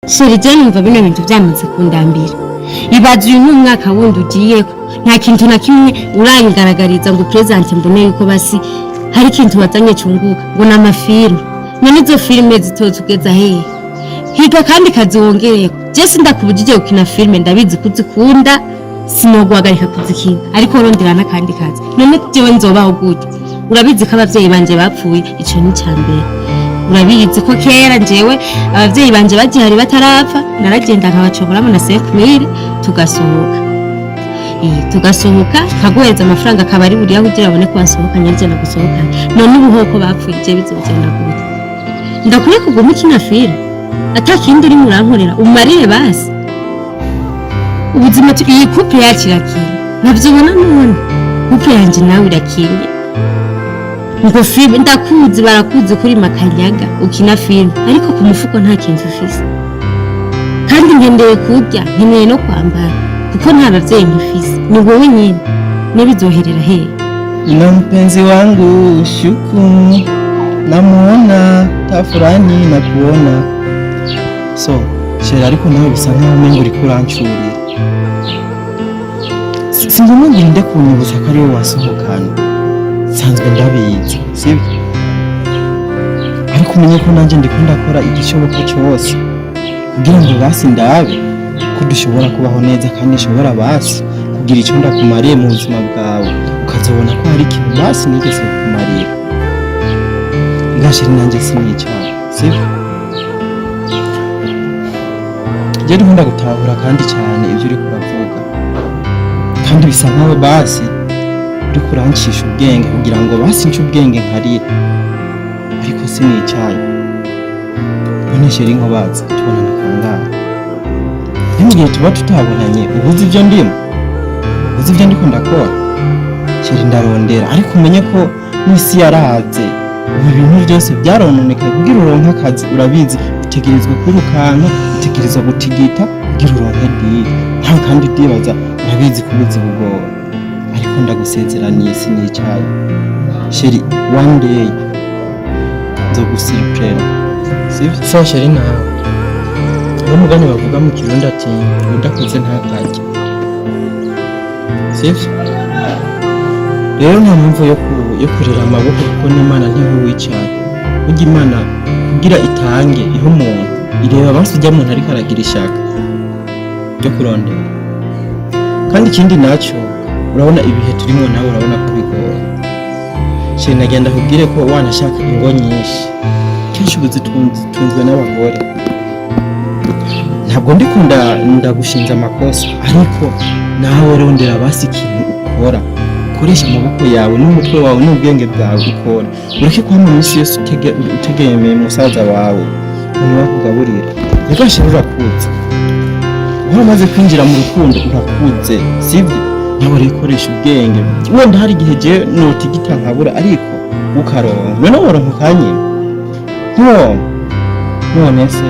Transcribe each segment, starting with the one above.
Chéri, je numva bino bintu byamaze kundambira. Ibaze uyu ni umwaka wundi ugiyeko, nta kintu na kimwe urangaragariza ngo presente mbone yuko basi hari ikintu wazanye cunguka, ngo ni amafilme. None izo filime zitotugeza hehe? Higa kandi kazi wongereko. Je sindakubujije gukina filime, ndabizi ko uzikunda, sinoguhagarika kuzikina, ariko rondera n'akandi kazi. None jewe nzobaho gute? Urabizi ko abavyeyi banje bapfuye, ico ni ica mbere. Urabizi ko kera njewe abavyeyi banje bagihari batarapfa, naragenda nkabacoboramo na 5000, tugasohoka. Tugasohoka nkaguhereza amafaranga akaba ari buriya kugira abone ko wasohokanye, arije nagusohokanye. None ubu hoko bapfuye, je bizogenda gute? Ndakwiye kuguma ukina filime ata kindi urimo urankorera umarire? Basi ubuzima iyi couple yacu irakinye, ntavyubona? None couple yanje nawe irakinye, ngo filime. Ndakuzi, barakuzi kuri makanyaga ukina filime, ariko ku mufuko nta kintu ufise. Kandi nkeneye kurya, nkeneye no kwambara, kuko nta bavyeyi nkifise, ni wowe nyine. Nibizoherera hehe? Na mpenzi wangu shuku namuona tafurani na kuona so chéri, ariko nawe bisa nkaho umenga uriko urancurira. Si ngombwa ngo urinde kunyibutsa ko ari wowe wasohokana, nsanzwe ndabizi, sibyo? Ariko umenye ko nanjye ndiko ndakora igishoboka cyose kugira ngo basi ndabe ko dushobora kubaho neza, kandi nshobora basi kugira icyo ndakumariye mu buzima bwawe, ukazobona ko hari ikintu basi nigeze kukumarira. Ngashiri nanjye sinicara, sibyo? Je ndiko ndagutahura kandi cyane ibyo uriko uravuga, kandi bisa nkaho basi uriko urancisha ubwenge kugira ngo basi nce ubwenge nkarira, ariko sinicaye. None chéri, nkobaza, tubonana kangahe? Ni mu gihe tuba tutabonanye ubuze ibyo ndimo, uzi ibyo ndiko ndakora? Chéri, ndarondera, ariko umenye ko n'isi yaraze, ubu ibintu byose byarononekaye. Kugira uronke akazi, urabizi, utegerezwa kwirukanka, utegerezwa gutigita kugira uronke deal nawe. Kandi ndibaza urabizi ko ubuzi bugora, ariko ndagusezeraniye sinicaye. Chéri, one day nzogusurprendre, sivyo? So chéri, nawe n'umugani bavuga mu Kirundi ati udakoze ntakarye, sivyo? Rero nta mpamvu yo kurera amaboko, kuko n'Imana ntihuwicaye. Burya Imana kugira itange iha umuntu, ireba basi ujya muntu ariko aragira ishaka ryo kurondera. Kandi ikindi nacyo, urabona ibihe turimo, nawe urabona ko bigoye. Chéri, nagenda kubwire ko wanashaka ingo nyinshi kenshi ubu zitunzwe n'abagore. Ntabwo ndiko ndagushinza amakosa, ariko nawe rondera basi ikintu ukora, ukoresha amaboko yawe n'umutwe wawe n'ubwenge bwawe ukora, ureke kwama iminsi yose utegemeye musaza wawe ngo niwe akugaburira. Reka chéri, urakuze, waramaze kwinjira mu rukundo, urakuze, sibyo? Nawe rero ukoresha ubwenge. Wenda hari igihe jewe notigita nkabura, ariko ukaronka. None woronka ukanyima? Ntiwonka. None se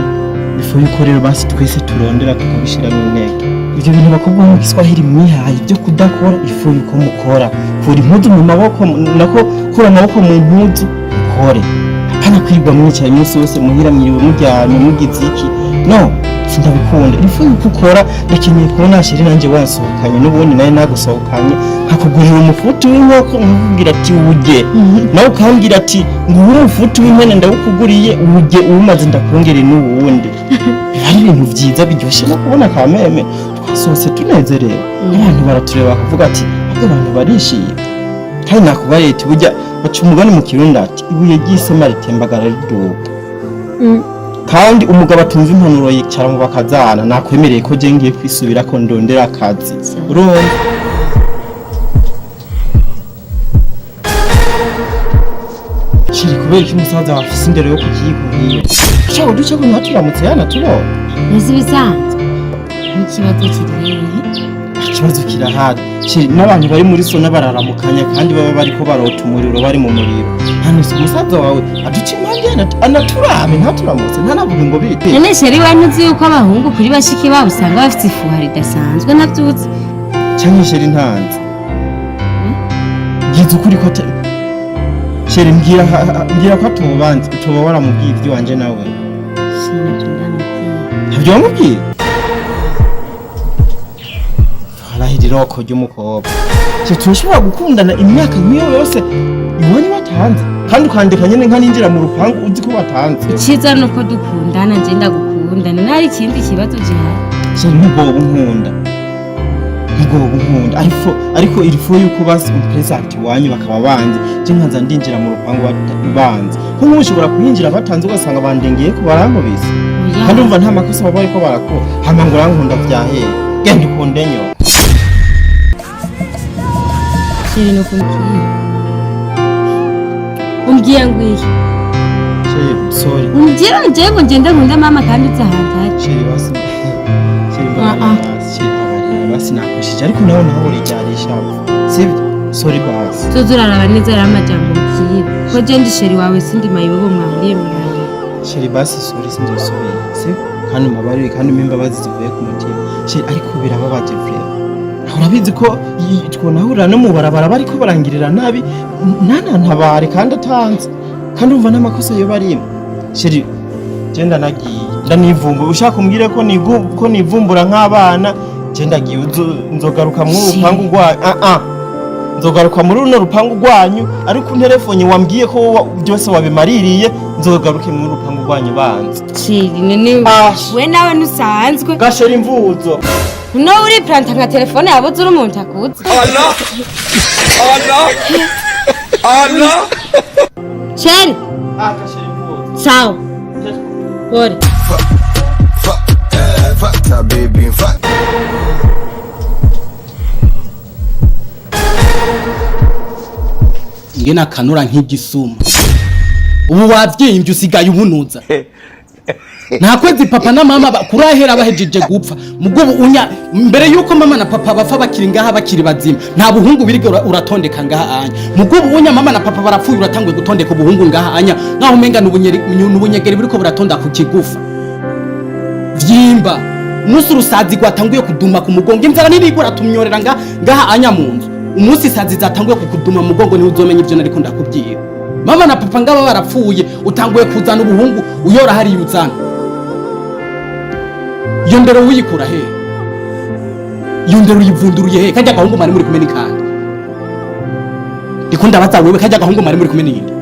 ifu yuko rero basi twese turondera tukabishiramo intege, ibyo bintu bakobwa mu Giswahili mwihaye ibyo kudakora, ifu yuko mukora. Kura impuzu mu maboko, nako kura amaboko mu mpuzu ukore, hapana kwirirwa mwicaye iminsi yose muhira, mwiriwe muryamye mugize iki. No sindabikunda. Ifu yuko ukora. Ndakeneye kubona chéri nanjye wansohokanye, n'ubundi nawe nagusohokanye, nkakugurira umufuti w'inkoko, nkakubwira ati wujye, nawe ukambwira ati nguhe umufuti w'impene ndawukuguriye, wujye, uwumaze ndakongere n'uwundi. Biba ari ibintu byiza biryoshye no kubona kameme twasohotse tunezerewe, abantu baratureba bakavuga ati ahubwo abantu barishimye. Kandi nakubariye ati burya baca umugani mu Kirundi ati ibuye ry'isema ritembagara riduga. Kandi umugabo atumva impanuro yicara mu bakazana. Nakwemereye ko je ngiye kwisubira ko ndondera akazi, urumva? Chéri, kubera iki umusaza wawe afise indero yo kukiyiko nk'iyo? Shaho duce ko ntaturamutse yanatubonye. Nzi ibisanzwe n'ikibazo kiri hehe? Ikibazo kirahari chéri, n'abantu bari muri sauna bararamukanya, kandi baba bariko barota umuriro, bari mu muriro. Hano si umusaza wawe aduca impande anaturabe, ntaturamutse, ntanavuge ngo bite. None chéri, we ntuzi yuko abahungu kuri bashiki babo usanga bafite ifuha ridasanzwe? Ntavyuzi? Canke chéri ntanzi, bwiza ukuri ko chéri, mbwira, mbwira ko atobanze utoba waramubwiye ivy'iwanje nawe. Sinavyo ndamubwiye. Ntabyo wamubwiye? Harahira iroko ry'umukobwa. Cyo turashobora gukundana imyaka nk'iyo yose iwanyu batanze, kandi ukandika nyene nkaninjira mu rupangu uzi ko batanze. Icyiza ni uko dukundana, nje ndagukundana, ntari ikindi kibazo gihari. Chéri, ntugoba unkunda, ntugoba unkunda, ariko il faut yuko basi umpresente iwanyu bakaba banzi, je nkaza ndinjira mu rupangu banzi, nko nk'ubu ushobora kuhinjira batanze, ugasanga bandengeye ko barankubise. Oya. Kandi umva, nta makosa baba bariko barakora. Hama ngo urankunda vyaheye, genda ukunde nyoko. Chéri, nuko umbwiye, umbwiye ngo iyi Chéri, sorry. Umbwira njyewe ngo ngende nkunde mama kandi uzi ahantu ari. Chéri, basi, chéri, Ah, ah. mbabarira basi. Chéri, mbabarira basi, nakoshije, ariko nawe urijyarisha, sibyo? Sorry basi. Tuzi uraraba neza rero amajambo umbwira, ko je ndi chéri wawe, sindi mayibobo mwahuriye mw'ibarabara. Chéri, basi, sorry, sinzosubira, sibyo? Kandi umbabarire, kandi umpe imbabazi zivuye ku mutima, chéri. Ariko birababaje vraiment. Urabizi ko twonahurira no mu barabara bariko barangirira nabi, ntanantabare kandi atanze, kandi umva n'amakosa yo barimo. Chéri, je ndanagiye, ndanivumbura. Ushaka umbwire ko ko nivumbura nk'abana. Je ndagiye, nzogaruka muri uru rupangu rwanyu. Ah ah, nzogaruka muri runo rupangu rwanyu, ariko unterefonye wambwiye ko byose wabimaririye. Nzogaruke muri rupangu rwanyu banze. Chéri, none Ah. we nawe ntusanzwe. Gashera imvuzo. No uri planta nka telefone yabuze, uri umuntu akuze. Allah! Allah! Allah! Chéri. Ah, gashera imvuzo. Ciao, pole. Fata baby, fata. Ngena akanura nk'igisuma, ubu wavyimbye, usigaye ubunuza. Nta kwezi papa na mama kurahera bahejeje gupfa. Mugo unya mbere yuko mama na papa bapfa, bakiri ngaha, bakiri bazima, nta buhungu birige uratondeka ngaha anya. Mugo unya mama na papa barapfuye, uratanguye gutondeka ubuhungu ngaha anya, nkaho umenga n'ubunyegeri buriko buratonda ku kigufa. Vyimba umunsi urusazi rwatanguye kuduma ku mugongo, inzara nirigura tumyorera nga ngaha anya mu nzu. Umunsi isazi zatanguye kukuduma mu mugongo, niho uzomenya ivyo nariko ndakubwira. Mama na papa ngaba barapfuye, utanguye kuzana ubuhungu, uyora hariya uzana iyo ndero uyikura he? Iyo ndero uyivunduruye he? Kajya gahungu mwari muri kumwe n'ikandi, ndiko ndabaza wewe, kajya gahungu mwari muri kumwe n'inde?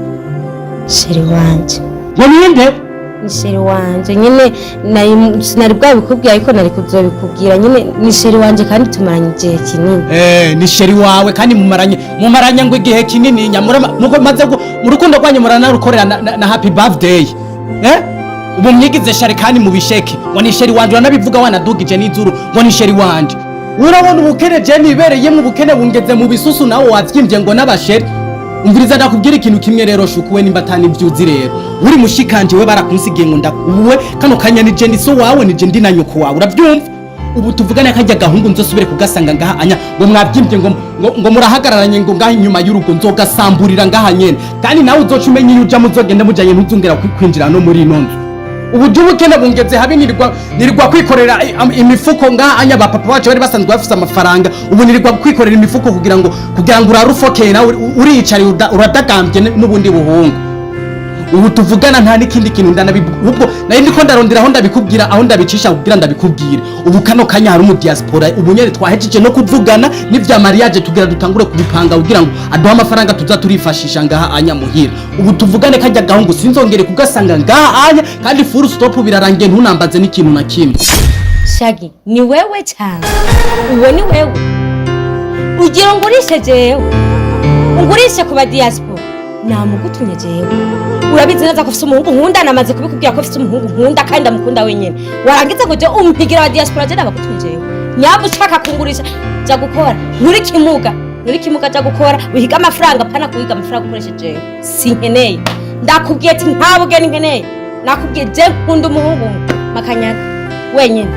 Chéri wanje. Ngo ninde? Ni chéri wanje nyine, sinari bwabikubwira, ariko nari kuzobikubwira nyine. Ni chéri wanje kandi tumaranye igihe kinini. Eh, ni chéri wawe kandi mumaranye ngo igihe kinini nyamura muko maze mu rukundo rwanyu muranarukorera na happy birthday. Eh, ubu mwigize chéri kandi mu bisheke, ngo ni chéri wanje, uranabivuga wanadugije n'izuru ngo ni chéri wanje. Urabona ubukene je nibereye mu bukene bungeze mu bisusu, nawe wavyimbye ngo n'aba chéri. Umviriza, ndakubwira ikintu kimwe rero, shukuwe nimba atani ivyuzi rero. Uri mushikanje we, barakunsigiye ngo ndakuwe kano kanya, ni je ndi so wawe, ni je ndi na nyoko wawe, uravyumva? Ubu tuvugane, kajya gahungu nzosubire kugasanga ngaha anya ngo mwabyimbye, ngo murahagararanye ngo ngaha inyuma y'urugo, nzogasamburira ngaha nyene. Kandi nawe uzoca umenya iyo uja, muzogende mujanye, ntuzongera kwinjira no muri ino nzu. Ubu jya ubukene bungeze habi, nirirwa kwikorera imifuko ngaha anya. Ba papa bacu bari basanzwe bafise amafaranga, ubu nirirwa kwikorera imifuko kugira ngo urare ufokeye, nawe uriyicariye, uradagambye n'ubundi buhungu. Ubu tuvugana nta n'ikindi kintu ubwo nari ndiko ndarondera aho ndabikubwira, aho ndabicisha kugira ndabikubwira. Ubu kano kanya hari umu diaspora, ubu nyene twahejeje no kuvugana n'ivya mariage, tugira dutangure kubipanga kugira ngo aduhe amafaranga tuza turifashisha ngaha anya muhira. Ubu tuvugane, kajya gahungu sinzongere kugasanga ngaha anya, kandi full stop, birarangiye, ntunambaze n'ikintu na kimwe. Shagi, ni wewe cyane, uwo ni wewe. Ugira ngo urishe jewe, ungurishe ku ba diaspora? Namugutumye jewe? Urabizi neza ko ufise umuhungu nkunda, namaze kubikubwira ko ufise umuhungu nkunda kandi ndamukunda wenyene. Warangiza ngo je umpigira aba diaspora? Je nabagutumye jewe? Nyaba ushaka kungurisha, ja gukora, nturi kimuga, nturi kimuga. Ja gukora wihiga amafaranga, pana kuhiga amafaranga ukoresheje jewe. Sinkeneye, ndakubwiye ati nta bugeni nkeneye. Nakubwiye, je nkunda umuhungu umwe, Makanyaga, wenyene,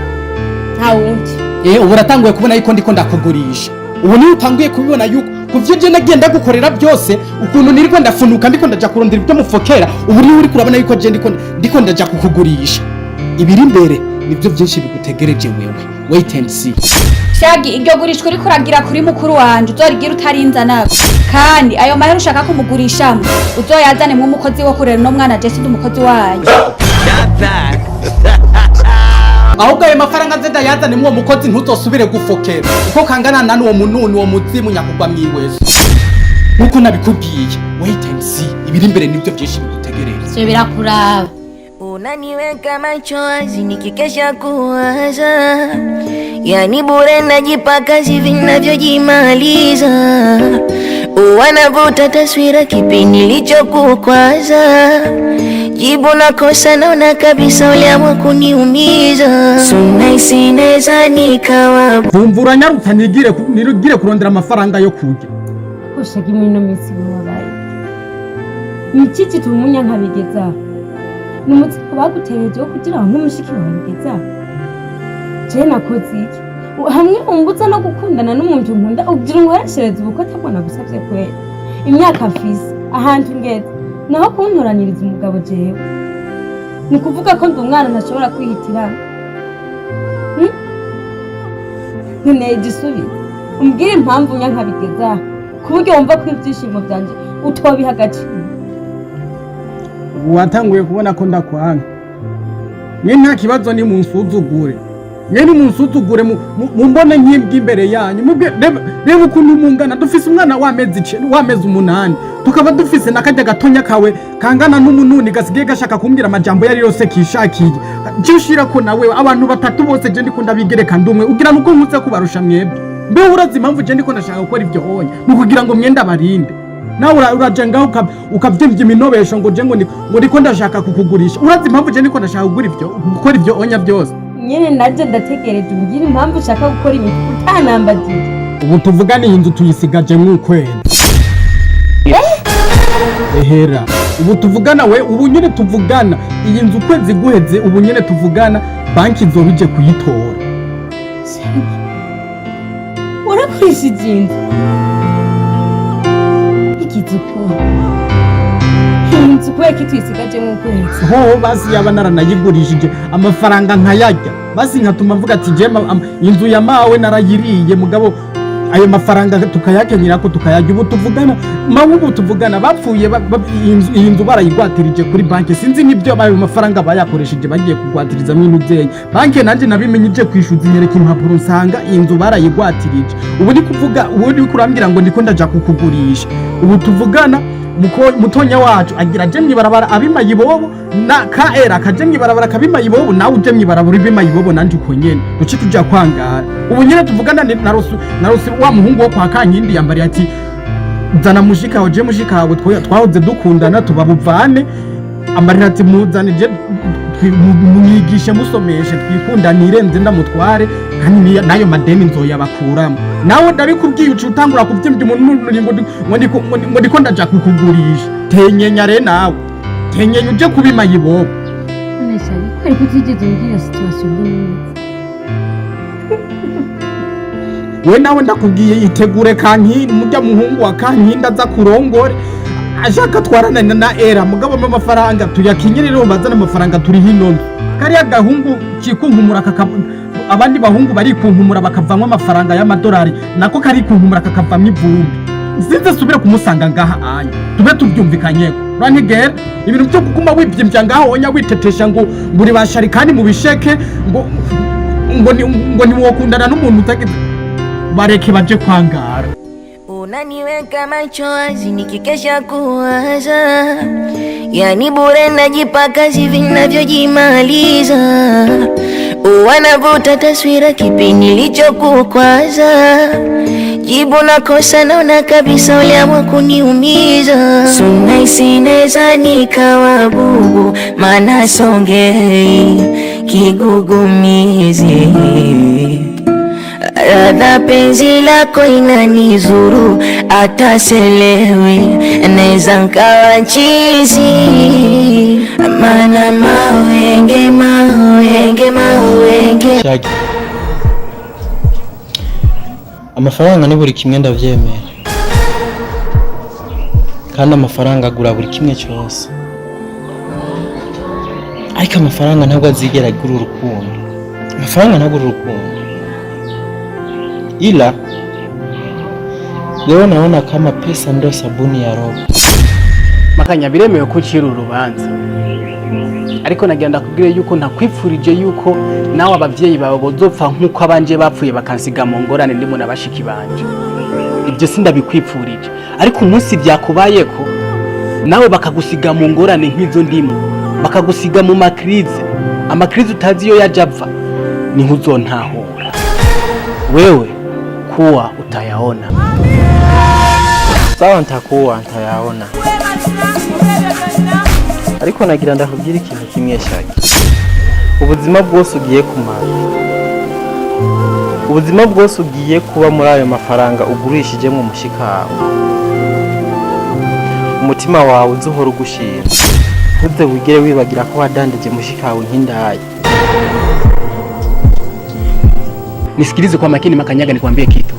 nta wundi. Eh, ubu uratanguye kubona yuko ndiko ndakugurisha. Ubu niyo utanguye kubibona yuko kuvyo je nagiye ndagukorera byose, ukuntu nirirwa ndafunuka ndiko ndaja kurondera ibyo mufokera, ubu niyo uri kurabona yuko je ndiko ndaja kukugurisha. Ibiri imbere nivyo byinshi bigutegereje wewe, wait and see. Shagi, iryo gurishwa uriko uragira kuri mukuru wanje uzorigira utarinza nako, kandi ayo mahera ushaka kumugurishamo uzoyazane umukozi wo kurera uno mwana. Je sindi umukozi wanyu. Got that. Ahubwo ayo mafaranga nze ndayazane, uwo mukozi ntuzosubire gufokera uko kangana na n'uwo mununi, uwo muzimu nyakugwa mwiwezo. Nkuko nabikubwiye, wait and see, ibiri imbere nibyo byinshi bigutegereje. Ivyo birakuraba. Unaniweka macho wazi nikikesha kuwaza, yani bure najipa kazi vinavyojimaliza. Wanavuta taswira kipi nilichokukwaza, jibu nakosa, naona kabisa uliamua kuniumiza. Sunahisi naeza nikawa Vumva, uranyarutsa nigire kurondera amafaranga yo kurya. Ko Shagi, muri ino minsi wabaye ni iki gituma unyankabigeza? Ni umutsiko bagutereje wo kugira ngo nk'umushiki wawe bigeza? Je nakoze iki? Hamwe umbuza no gukundana n'umuntu nkunda, ugira unkoreshereze ubukwe atabwo nagusavye kwera? Imyaka mfise, ahantu ngeze, naho kuntoraniriza umugabo jewe, ni kuvuga ko ndi umwana ntashobora kwihitiramo? Nkeneye igisubizo, umbwire impamvu nyankabigeza ku buryo wumva ko ibyishimo byanje utobiha agaciro. Ubu watanguye kubona ko ndakwanga. Mwe nta kibazo, ni munsuzugure, mwe ni munsuzugure, mumbone nk'imbwa imbere yanyu. Mubwe reba ukuntu mungana. Dufise umwana w'amezi w'amezi 8, tukaba dufise na karya gatonya kawe kangana n'umununi gasigaye gashaka kumbwira amajambo yari yose kishakiye. Je ushira ko nawe abantu batatu bose je ndiko ndabigereka ndumwe, ugira nuko nkuze kubarusha mwebwe. Mbe urazi impamvu je ndiko ndashaka gukora ivyo honya? Ni ukugira ngo mwenda barinde. Nawe uraja ngaho ukavyimbya iminobesho ngo je ngo ndiko ndashaka kukugurisha. Urazi impamvu je ndiko ndashaka kugura ivyo, gukora ivyo onya byose? Nyene naje ndategereje, umbwire impamvu ushaka gukora imiti utanambagije. Ubu tuvugane, iyi nzu tuyisigajemwo ukwezi. Ehera, ubu tuvugana, we ubu nyene tuvugana, iyi nzu ukwezi guheze, ubu nyene tuvugana, banki izoba ije kuyitora. Warakurishije inzu igize uko iyi nzu, kubera ko tuyisigajemo ukwezi? Ho basi yaba naranayigurishije amafaranga nkayarya, basi nkatuma mvuga ati je inzu ya mawe narayiriye, mugabo ayo mafaranga tukayakenyera ko tukayarya. Ubu tuvugana mawe, ubu tuvugana bapfuye iyi nzu barayigwatirije kuri banki. Sinzi n'ibyo ayo mafaranga bayakoresheje, bagiye kugwatirizamo intuzenye banki. Nanjye nabimenye ije kwishuza, inyereka impapuro, nsanga iyi nzu barayigwatirije. Ubu ni kuvuga, ubu ni kurambwira ngo ndiko ndaja kukugurisha. Ubu tuvugana, mutonya wacu agira aje mwibarabara abima yibobo, na KR akaje mwibarabara akabima yibobo, nawe uje mwibarabara ubima yibobo, nanje uko nyene duce tuja kwangara. Ubu nyene tuvugana ni na Rusi wa muhungu wo kwa Kankindi yambariye ati: "Zana mushikawe." Je mushikawe twahoze dukundana tubabuvane, amarira ati: "Muzane je mumwigishe, musomeshe, twikundanire, nze ndamutware, kandi n'ayo madeni nzoyabakuramo." Nawe ndabikubwiye, uca utangura kuvyimbya umuntu ngo ndiko ndaja kukugurisha. Tenyenya re, nawe tenyenya uje kubima yibobo. None Shagi, ko ariko utigeze umbwira situation neza? We nawe ndakubwiye, itegure Kankindi, mujya muhungu wa Kankindi aza kurongore, ashaka twarana na era, mugabo amafaranga tuyakinyirire, bazana amafaranga turi hino nzu. Kariya gahungu kikunkumura abandi bahungu barikunkumura bakavamwo amafaranga y'amadolari, nako karikunkumura kakavamwo ivumbi. Sinze subire kumusanga ngaha anya, tube tuvyumvikanyeko. Urantegera? Ibintu byo kuguma wivyimbya ngaho onya, witetesha ngo uri bashari kandi mu bisheke, ngo ntiwokundana n'umuntu utagize, bareke baje kwangara. Unaniweka macho wazi nikikesha kuwaza, yani bure najipa kazi vinavyojimaliza. Wanavuta taswira kipi nilichokukwaza, jibu nakosa, naona kabisa uliamua kuniumiza. Sunahisi naeza nikawa bubu, maana songei kigugumizi, radha penzi lako inanizuru, hata selewi naeza nkawa chizi, mana mawenge mawenge mawenge. Shagi, amafaranga ni buri kimwe, ndavyemera, kandi amafaranga agura buri kimwe cyose, ariko amafaranga ntabwo azigera agura urukundo. Amafaranga ntagura urukundo, ila leo naona kama pesa ndo sabuni ya roho. Makanya, biremewe ko ucira urubanza. Ariko nagira ndakubwire yuko ntakwipfurije yuko nawe abavyeyi bawe bozopfa nk'uko abanje bapfuye, bakansiga mu ngorane ndimo na bashiki banje. Ibyo sindabikwipfurije, ariko umunsi byakubayeko nawe bakagusiga mu ngorane nk'izo ndimo, bakagusiga mu ma crises, ama crises utazi iyo yaja ava, niho uzontahura. Wewe kuwa utayaona. Sawa, ntakuwa ntayaona, ariko nagira ndakubwira ikintu kimwe, Shagi. Ubuzima bwose ugiye kumara, ubuzima bwose ugiye kuba muri ayo mafaranga ugurishijemo umushikawe, umutima wawe uzohora ugushima. Ntuze wigere wibagira ko wadandaje mushikawe nk'indaya. Nisikilize kwa makini, Makanyaga, nikwambie kitu.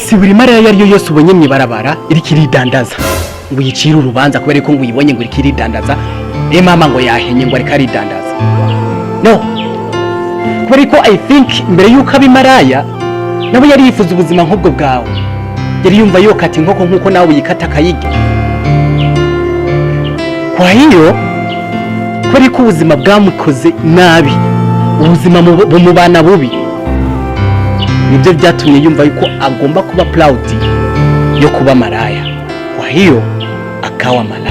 Si buri maraya iyo ariyo yose ubonye mw'ibarabara iriko iridandaza ngo uyicire urubanza kubera ko ngo uyibonye ngo iriko iridandaza, e mama, ngo yahenye, ngo ariko aridandaza. No kubera ko I think mbere yuko aba imaraya nawe yari yifuza ubuzima nk'ubwo bwawe, yari yumva yokata inkoko nk'uko nawe uyikata akayirya. Kwa hiyo kubera ko ubuzima bwamukoze nabi, ubuzima bumubana bubi, nibyo byatumye yumva yuko agomba kuba proud yo kuba maraya. Kwa hiyo akawa malaya.